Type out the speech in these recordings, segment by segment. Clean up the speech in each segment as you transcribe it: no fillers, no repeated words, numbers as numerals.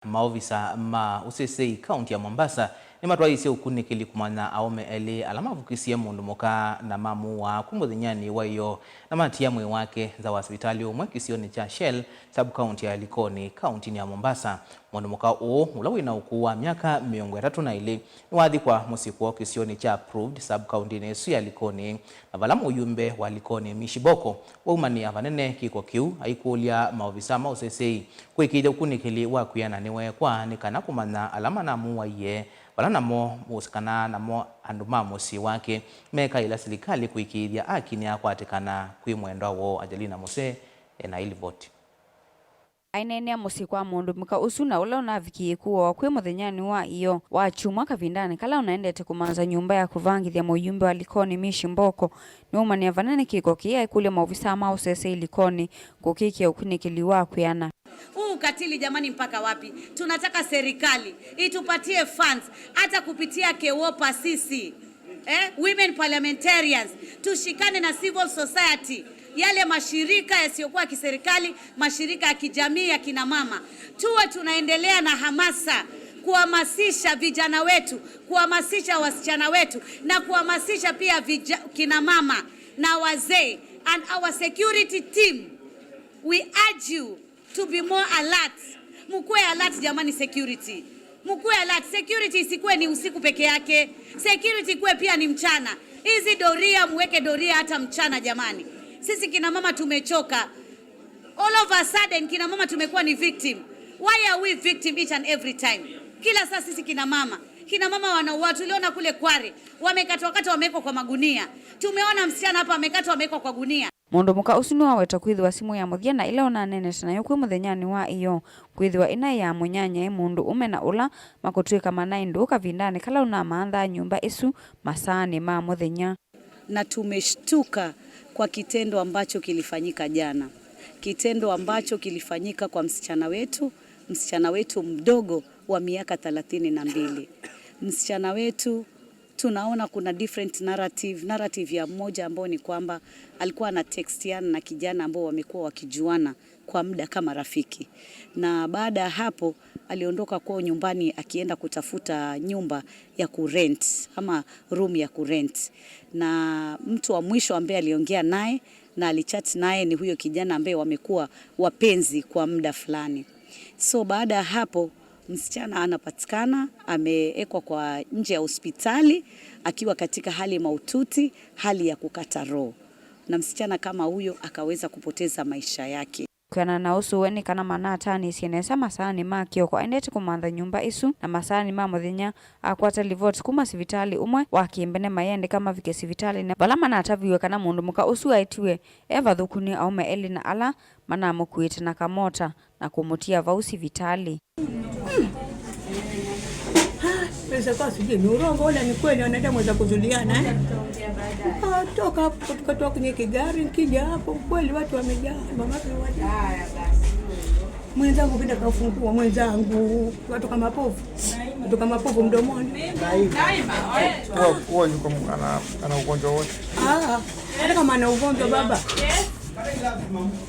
Maovisa ma usesei kaunti ya Mombasa nimatwaisye ukunikili kumanya aume eli ala mavukisie mundu muka na mamuua ku muthenyani wa iyo na matia mwii wake nza wa sivitali umwe kisioni cha Shell sub county ya Likoni kaunti ya Mombasa. Mundu muka uu ula wina ukuu wa miaka 32 niwathikwa musyi kwoo kisioni cha Approved sub county isu ya Likoni na vala muyumbe wa Likoni Mishiboko waumania vanene kiko kiu aikulia maovisa ma usesei kwikithya ukunikili wa kwiana niweekwa ni kana kumanya ala manamuwaiye vala namo kana namo andu ma musyi wake mekaila silikali kuikithya aki ni akwatikana kwi mwendwa woo. Angelina Muse ena ilivoti. Aineenea musyi kwa mundu muka usu na ula unavikie kuoa kwi muthenyani wa iyo wa chumwa kavindani kala unaendete kumanza nyumba ya kuvangithya muyumbe wa Likoni Mishi Mboko niumania vanene kiko kii aikulya maovisa ma usesei Likoni kukikia ukunikili wa kwiana. Huu ukatili jamani, mpaka wapi? Tunataka serikali itupatie funds hata kupitia KEWOPA sisi women parliamentarians tushikane na civil society, yale mashirika yasiyokuwa kiserikali, mashirika ya kijamii ya kina mama, tuwe tunaendelea na hamasa kuhamasisha vijana wetu, kuhamasisha wasichana wetu na kuhamasisha pia kina mama na wazee. And our security team, we urge you to be more alert. Mkuwe alert jamani, security mkuwe alert. Security isikuwe ni usiku peke yake, security ikuwe pia ni mchana. Hizi doria muweke doria hata mchana jamani. Sisi kina mama tumechoka. All of a sudden kina mama tumekuwa ni victim. Why are we victim each and every time? Kila saa sisi kina mama wanauawa. Tuliona kule Kware wamekatwa katwa, wamewekwa kwa magunia. Tumeona msichana hapa amekatwa, amewekwa kwa gunia. Mundu muka usu niwawetwa kwithiwa simu ya muthia na ila unanenete nayo kwi muthenyani wa iyo kwithiwa ina ya munyanyae mundu ume na ula makutwika manai nduu kavindani kala unamanthaa nyumba isu masaani ma muthenya. Na tumeshtuka kwa kitendo ambacho kilifanyika jana, kitendo ambacho kilifanyika kwa msichana wetu mdogo wa miaka 32. Msichana wetu, tunaona kuna different narrative. Narrative ya mmoja ambao ni kwamba alikuwa anatextiana na kijana ambao wamekuwa wakijuana kwa muda kama rafiki, na baada ya hapo aliondoka kwao nyumbani akienda kutafuta nyumba ya kurent ama room ya kurent, na mtu wa mwisho ambaye aliongea naye na alichat naye ni huyo kijana ambaye wamekuwa wapenzi kwa muda fulani. So baada ya hapo msichana anapatikana amewekwa kwa nje ya hospitali akiwa katika hali mahututi, hali ya kukata roho, na msichana kama huyo akaweza kupoteza maisha yake. Kwianana na usuwe ni kana manatanisye nesa masaani ma kioko aendete kumantha nyumba isu na masaani ma muthenya akwata livoti kuma sivitali umwe wa kimbene mayendeka mavike sivitali na vala manataviwe kana mundu muka usu aetiwe e vathuku ni aume eli na ala manamukuite na kamota na kumutia vau sivitali. Pesa kwa sijui ni urongo wala ni kweli, wanadamu waweza kuzuliana eh? Toka hapo tukatoka kwenye kigari, nikija hapo kweli watu wamejaa, mama wajaa. Mwenzangu kenda kafungua mwenzangu, watu kama povu, watu kama povu mdomoni. Huwa yuko ana ugonjwa wote? Ah, hata kama ana ugonjwa baba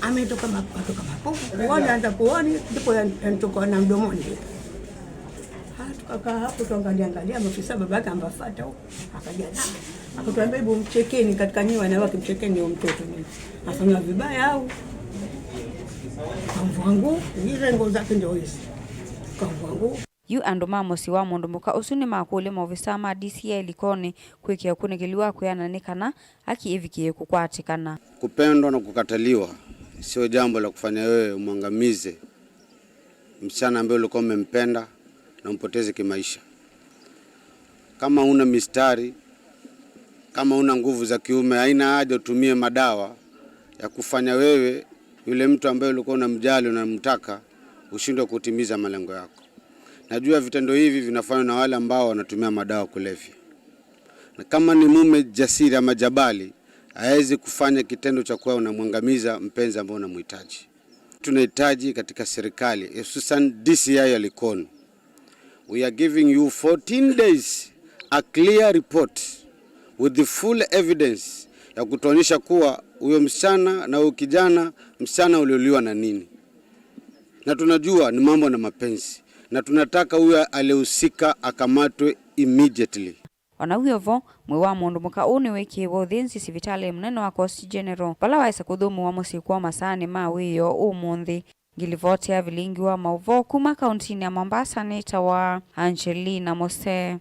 ametoka mapovu, kuona anza kuona ndipo yanatoka na mdomoni. Tukakaa hapo tuangalia angalia, maafisa babake ambafuata huko, akaja na akatuambia, hebu mchekeni katika nyinyi wanawake, mchekeni huyo mtoto nini afanywa vibaya au kamvua nguo ile nguo zake ndio hizi, kamvua nguo. Yu andu ma musyi wa mundu muka usu ni makulya maovisa ma DCI Likoni kwikia ukunikili wa kwiana ni kana haki ivikie kukwatikana. Kupendwa na kukataliwa sio jambo la kufanya wewe umwangamize msichana ambaye ulikuwa umempenda na umpoteze kimaisha. Kama una mistari, kama una nguvu za kiume, haina haja utumie madawa ya kufanya wewe yule mtu ambaye ulikuwa unamjali unamtaka ushindwe kutimiza malengo yako. Najua vitendo hivi vinafanywa na wale ambao wanatumia madawa kulevya, na kama ni mume jasiri ama jabali, hawezi kufanya kitendo cha kuwa unamwangamiza mpenzi ambao unamhitaji. Tunahitaji katika serikali hususan DCI ya Likoni, we are giving you 14 days a clear report with the full evidence ya kutuonyesha kuwa huyo msichana na huyo kijana, msichana uliuliwa na nini, na tunajua ni mambo na mapenzi, Na tunataka huyo aliyehusika akamatwe immediately. Ona wiovo mwi wa mundu muka uu niwikiiwe uthinzi sivitali munene wa Coast General vala waisa kuthumuwa musyi kwa masaani ma wiio umunthi. Ngilivotia vilingi wa mauvoo kuma kauntini ya Mombasa nitawa Angelina Mose.